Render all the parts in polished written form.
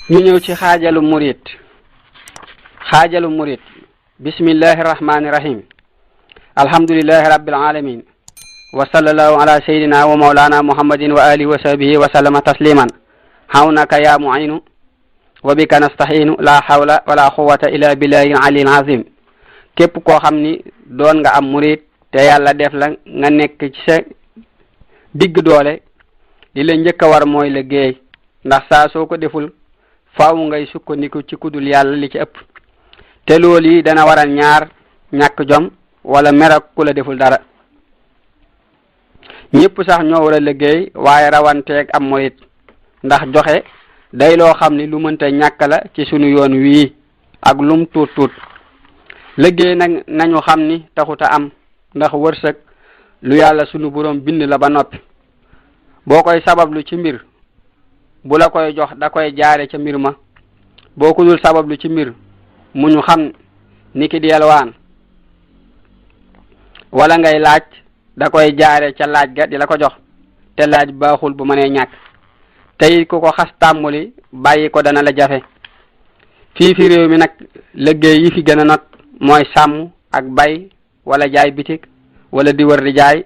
ñu ñëw ci xaajalu murid bismillahi rahmani rahim alhamdulillahi rabbil alamin wa sallallahu ala sayidina wa maulana muhammadin wa alihi wa sahbihi wa sallama tasliman hawnaka ya mu'inu wa bika nastahinu la hawla wala quwwata illa billahi al-aliyyil azim. képp koo xam ni doon nga am murid te yàlla def la nga nekk ci sa digg doole li la njëkk a war mooy liggéey, ndax saa soo ko deful faaw ngay sukkandiku ci kudul yàlla li ci ëpp, te loolu yi dana waral ñaar: ñàkk jom wala merak ku la deful dara. ñëpp sax ñoo war a liggéey, waaye rawanteeg am murid, ndax joxe day loo xam ni lu mënta ñàkk la ci sunu yoon wii ak lum tuut tuut. liggéey nag nañu xam ni taxuta am, ndax wërsëg lu yàlla sunu borom bind la ba noppi. boo koy sabablu ci mbir bu la koy jox da koy jaare ca mbir ma. boo ko dul sabablu ci mbir mu ñu xam ni ki di yalwaan wala ngay laaj da koy jaare ca laaj ga di la ko jox, te laaj baaxul bu mënee ñàkk. tey ku ko xas tàmmuli bàyyi ko dana la jafe. fii fi réew mi nag liggéey yi fi gën a not mooy sàmm ak bay wala jaay bitik wala di wër di jaay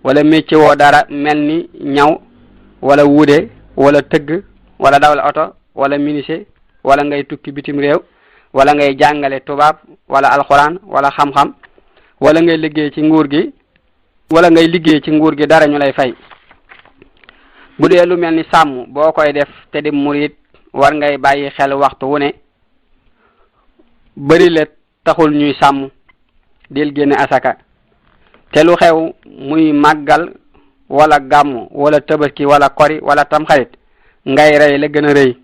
wala métier woo dara mel ni ñaw wala wuude wala tëgg wala dawal oto wala ministre wala ngay tukki bitim réew wala ngay jàngale tubaab wala alxuraan wala xam-xam wala ngay liggéey ci nguur gi dara ñu lay fay. bu dee lu mel ni sàmm boo koy def te di murid war ngay bàyyi xel waxtu wu ne bëri le taxul ñuy sàmm, del génne asaka. te lu xew muy màggal wala gàmmu wala tabaski wala kori wala tamxarit ngay rey la gën a rëy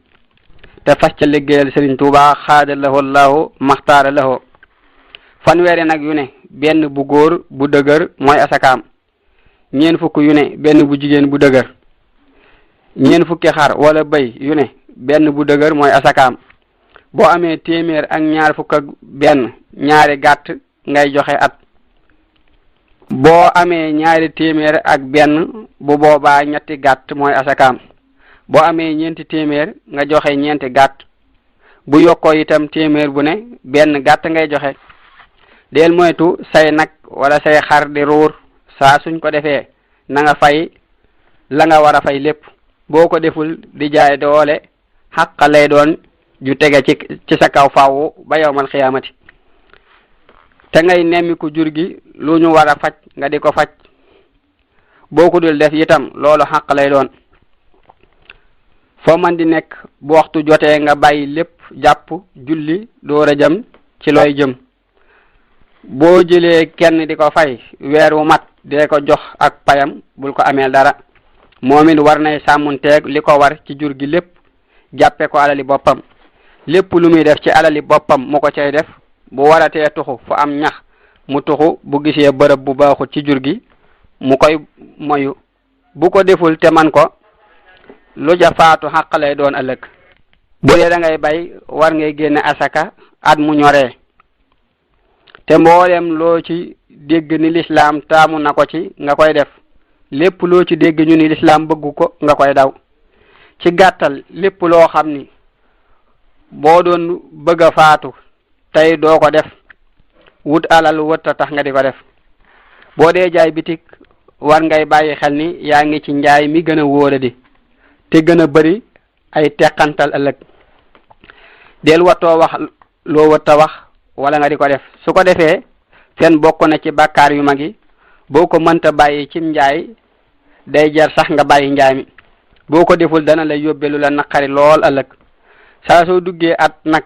te fas ca liggéeyal Sëriñ Tuubaa xaada lahu allahu maxtaara lahu. fanweeri nag yu ne benn bu góor bu dëgër mooy asakaam, ñeen fukk yu ne benn bu jigéen bu dëgër, ñeen fukki xar wala bëy yu ne benn bu dëgër mooy asakaam. boo amee téeméer ak ñaar fukk ak benn ñaari gàtt ngay joxe at. boo amee ñaari téeméer ak benn bu boobaa ñetti gàtt mooy asakaam. boo amee ñeenti téeméer nga joxe ñeenti gàtt. bu yokkoo itam téeméer bu ne benn gàtt ngay joxe. del moytu say nag wala say xar di ruur, saa suñ ko defee na nga fay la nga war a fay lépp. boo ko deful di jaay doole xàq lay doon ju tege ci sa kaw faaw ba yawmal xiyaamati. te ngay nemmiku jur gi lu ñu war a faj nga di ko faj. boo ko dul def itam loolu xàq lay doon. foo man di nekk bu waxtu jotee nga bàyyi lépp jàpp julli door a jëm ci looy jëm. boo jëlee kenn di ko fay weer wu mat dee ko jox ak payam, bul ko ameel dara. moom it war nay sàmmunteeg li ko war ci jur gi lépp, jàppe ko alali boppam. lépp lu muy def ci alali boppam mu ko cay def. bu waratee tuxu fu am ñax mu tuxu, bu gisee bërëb bu baaxut ci jur gi mu koy moyu. bu ko deful te man ko lu ja faatu xàq lay doon ëllëg. bu dee da ngay bay war ngay génne asaka at mu ñoree. te mboolem loo ci dégg ni lislaam taamu na ko ci nga koy def. lépp loo ci dégg ñu ni lislaam bëggu ko nga koy daw. ci gàttal lépp loo xam ni boo doon bëgg a faatu tey doo ko def, wut alal wëtta tax nga di ko def. boo dee jaay bitik war ngay bàyyi xel ni yaa ngi ci njaay mi gën a wóoradi te gën a bari ay teqantal ëllëg. del wattoo wax loo wëtta wax wala nga di ko def. su ko defee fen bokk na ci bàkkaar yu mag yi. boo ko mënta bàyyi ci njaay day jar sax nga bàyyi njaay mi. boo ko deful dana la yóbbe lu la naqari lool ëllëg. saa soo duggee at nag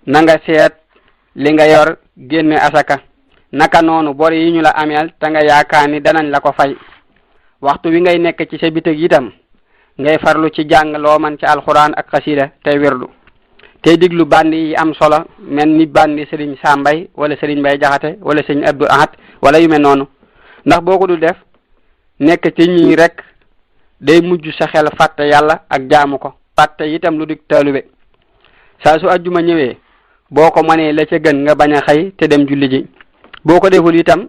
na nga seet li nga yor génne asaka. naka noonu bor yi ñu la ameel te nga yaakaar ni danañ la ko fay. waxtu wi ngay nekk ci sa bitig itam ngay farlu ci jàng loo man ci alxuraan ak xasida tey wirdu. tey diglu bandi yi am solo mel ni bandi Serigne Sambay wala Serigne Mbay Jaxate wala Serigne Abdou Ahad wala yu mel noonu. ndax boo ko dul def nekk ci ñi rek day mujj sa xel fàtte yàlla ak jaamu ko, fàtte itam lu dig taalube. saa su ajjuma ñëwee boo ko mënee la ca gën nga bañ a xëy te dem julli ji. boo ko deful itam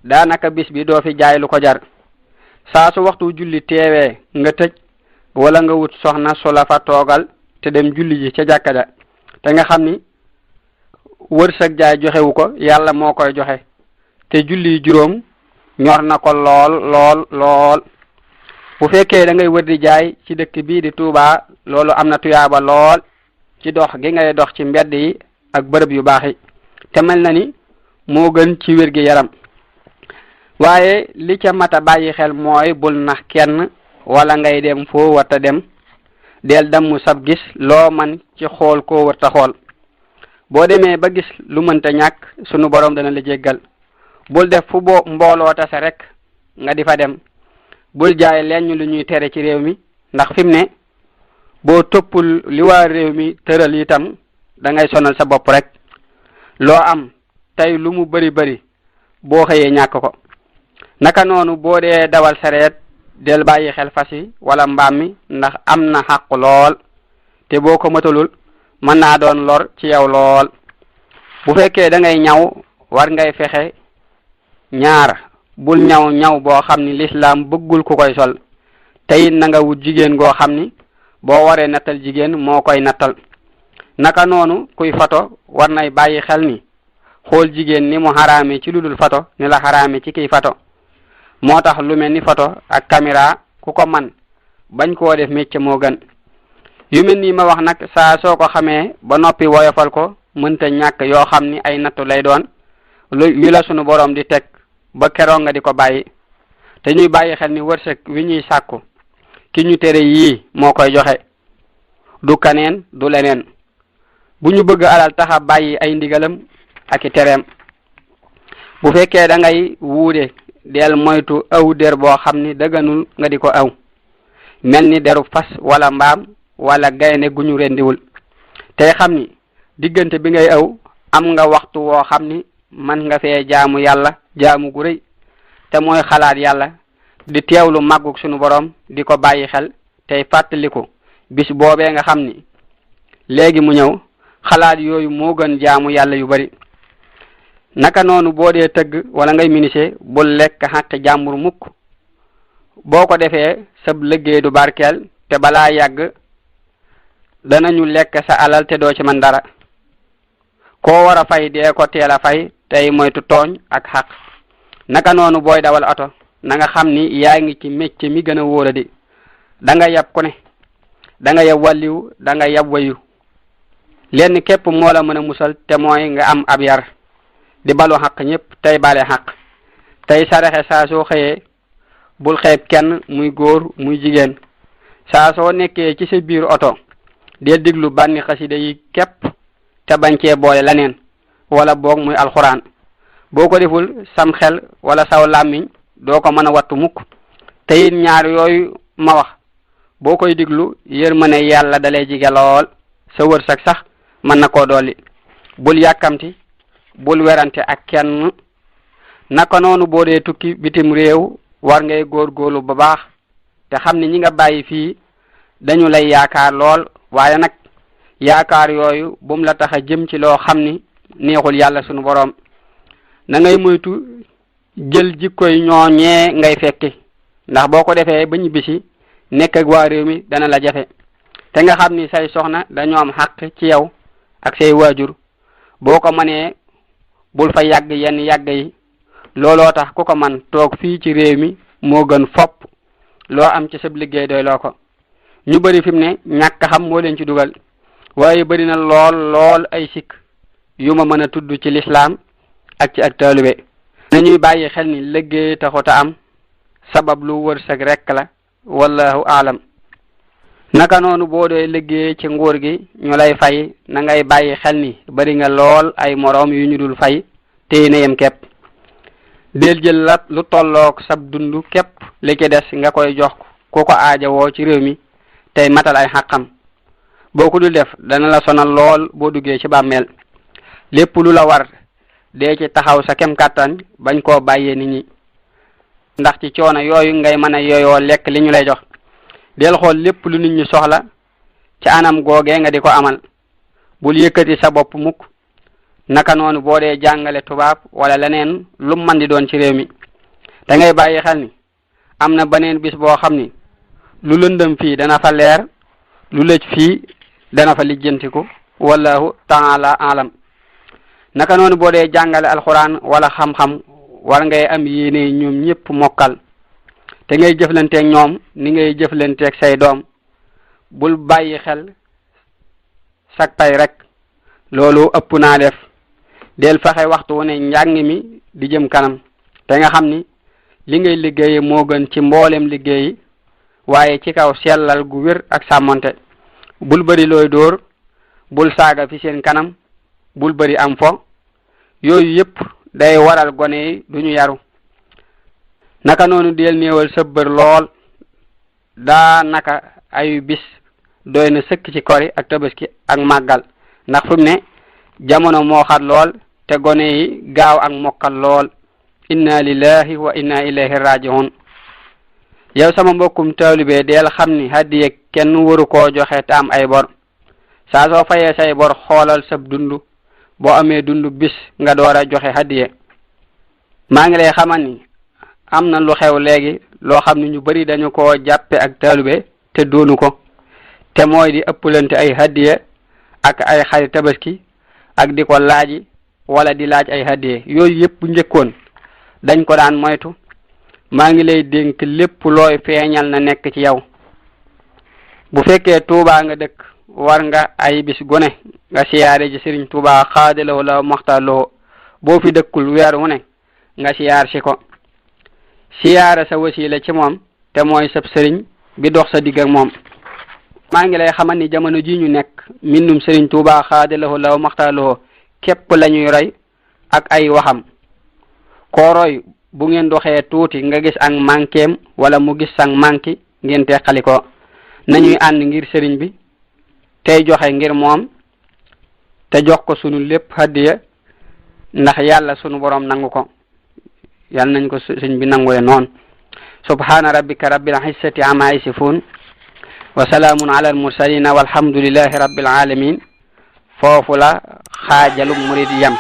daanaka bis bi doo fi jaay lu ko jar. saa su waxtu julli teewee nga tëj wala nga wut soxna su la fa toogal te dem julli ji ca jàkka ja te nga xam ni wërsëg jaay joxewu ko yàlla moo koy joxe te julli juróom ñor na ko lool bu fekkee da ngay wër di jaay ci dëkk bii di Touba loolu am na tuyaaba lool ci dox gi ngay dox ci mbedd yi ak bërëb yu baax yi te mel na ni moo gën ci wér gi yaram waaye li ca mata bàyyi xel mooy bul nax kenn wala ngay dem foo warta dem del damm sab gis loo man ci xool koo warta xool boo demee ba gis lu mënta ñàkk sunu borom dana la jéggal bul def fu mbooloo tase rek nga di fa dem bul jaay lenn lu ñuy tere ci réew mi ndax fi mu ne boo toppul li waa réew mi tëral itam da ngay sonal sa bopp rek loo am tey lu mu bari boo xëyee ñàkk ko naka noonu boo dee dawal sareet del bàyyi xel fas yi wala mbaam mi ndax am na xàq lool te boo ko matalul mën naa doon lor ci yow lool bu fekkee da ngay ñaw war ngay fexe ñaar bul ñaw boo xam ni lislaam bëggul ku koy sol te it na nga wut jigéen goo xam ni boo waree nattal jigéen moo koy nattal naka noonu kuy fato war nay bàyyi xel ni xool jigéen ni mu xaraame ci lu dul fato ni la xaraame ci kiy fato moo tax lu mel ni photo ak caméra ku ko man bañ koo def métier moo gën yu mel nii ma wax nag saa soo ko xamee ba noppi woyofal ko mënta ñàkk yoo xam ni ay nattu lay doon yu la sunu borom di teg ba keroog nga di ko bàyyi te ñuy bàyyi xel ni wërsëg wi ñuy sàkku ki ñu tere yii moo koy joxe du kaneen du leneen bu ñu bëgg alal taxa bàyyi ay ndigalam ak i tereem bu fekkee da ngay wuude del moytu aw der boo xam ni dëgganul nga di ko aw mel ni deru fas wala mbaam wala gaynde gu ñu rendiwul tey xam ni diggante bi ngay aw am nga waxtu woo xam ni man nga fee jaamu yàlla jaamu gu rëy te mooy xalaat yàlla di teewlu màggug sunu borom di ko bàyyi xel tey fàttaliku bis boobee nga xam ni léegi mu ñëw xalaat yooyu moo gën jaamu yàlla yu bari naka noonu boo dee tëgg wala ngay ministre bul lekk xàq jàmbur mukk boo ko defee sab liggéey du barkeel te balaa yàgg danañu lekk sa alal te doo ci mën dara koo war a fay dee ko teel a fay tey moytu tooñ ak xaq naka noonu booy dawal oto na nga xam ni yaa ngi ci métier mi gën a wóoradi da nga yab ku ne da nga yab wàlliw da nga yab wayu lenn képp moo la mën a musal te mooy nga am ab yar di balu xaq ñëpp tey bale xaq tey saraxe saa soo xëyee bul xeeb kenn muy góor muy jigéen saa soo nekkee ci sa biir oto del diglu bànni xasida yi képp te bañ cee boole leneen wala boog muy alxuraan boo ko deful sam xel wala saw làmmiñ doo ko mën a wattu mukk te it ñaar yooyu ma wax boo koy diglu yërmande yàlla dalay jige lool sa wërsëg sax mën na koo dolli bul yàkkamti bul werante ak kenn naka noonu boo dee tukki bitim réew war ngay góorgóorlu ba baax te xam ne ñi nga bàyyi fii dañu lay yaakaar lool waaye nag yaakaar yooyu bum la tax a jëm ci loo xam ni neexul yàlla sunu boroom na ngay moytu jël jikkoy ñooñee ngay fekki ndax boo ko defee ba ñibbisi nekk ak waa réew mi dana la jafe te nga xam ni say soxna dañoo am xàq ci yow ak say waajur boo ko mënee bul fa yàgg yenn yàgg yi looloo tax ku ko man toog fii ci réew mi moo gën fopp loo am ci sab liggéey doy loo ko ñu bari fi mu ne ñàkk xam moo leen ci dugal waaye bari na lool ay sikk yu ma mën a tudd ci lislaam ak ci ak taalube nañuy bàyyi xel ni liggéey taxuta am sabab lu wërsëg rekk la wallahu aalam naka noonu boo doy liggéey ci nguur gi ñu lay fay na ngay bàyyi xel ni bari nga lool ay moroom yu ñu dul fay téy na yem képp del jël la lu tolloog sab dund képp li ci des nga koy jox ku ko aajowoo ci réew mi tey matal ay xàqam boo ko dul def dana la sonal lool boo duggee ci bàmmeel lépp lu la war dee ci taxaw sa kem kàttan bañ koo bàyyee nit ñi ndax ci coono yooyu ngay mën a yooyoo lekk li ñu lay jox del xool lépp lu nit ñi soxla ci anam googee nga di ko amal bul yëkkati sa bopp mukk naka noonu boo dee jàngale tubaab wala leneen lu man di doon ci réew mi da ngay bàyyi xel ni am na beneen bis boo xam ni lu lëndëm fii dana fa leer lu lëj fii dana fa lijjantiku wallahu taala alam. naka noonu boo dee jàngale alquran wala xam-xam war ngay am yéene ñoom ñëpp mokkal te ngay jëflanteeg ñoom ni ngay jëflanteeg say doom bul bàyyi xel sak pay rek loolu ëpp naa def. del fexe waxtu wu ne njàng mi di jëm kanam te nga xam ni li ngay liggéeye moo gën ci mboolem liggéeyi waaye ci kaw sellal gu wér ak sàmmonte. bul bëri looy dóor bul saaga fi seen kanam bul bëri am fo yooyu yëpp day waral gone yi duñu yaru. naka noonu del néewal sëbbër lool daa naka ayu bis doy na sëkk ci kori ak tabaski ak màggal ndax fi mu ne jamono moo xat lool te gone yi gaaw ak mokkal lool. inna lillahi wa inna ilayhi raji'un. yow sama mbokkum taalibe del xam ni hadiya kenn waru koo joxe te am ay bor saa soo fayee say bor xoolal sab dundu boo amee dundu bis nga door a joxe hadiya. maa ngi lay xamal ni am na lu xew léegi loo xam ne ñu bari dañu koo jàppe ak taalibe te doonu ko te mooy di ëpplante ay hadiya ak ay xari tabaski ak di ko laaji wala di laaj ay hadiya. yooyu yëpp njëkkoon dañ ko daan moytu. maa ngi lay dénk lépp looy feeñal na nekk ci yow. bu fekkee Tuubaa nga dëkk war nga ay bis gone nga siyaare ji Sëriñ Tuubaa xaadalawo la maxtaloo. boo fi dëkkul weer wu ne nga siyaar si ko. siyaare sa wasiila ci moom te mooy sab sëriñ bi dox sa digg ak moom. maa ngi lay xamal ni jamono ji ñu nekk mbindum Sëriñ Tuubaa xaadalawo la maxtaloo képp lañuy roy ak ay waxam. koo roy bu ngeen doxee tuuti nga gis ak mankeem wala mu gis sang manki ngeen teqali ko. nañuy ànd ngir sëriñ bi tey joxe ngir moom te jox ko sunu lépp hadiya ndax yàlla sunu borom nangu ko. yàlla nañ ko sëriñ bi nangule noonu. subhana rabbika rabbil izzati amma yasifun wa salaamun ala al mursalin walhamdulillahi rabbil alamin. foofu la xaajalum murid yam.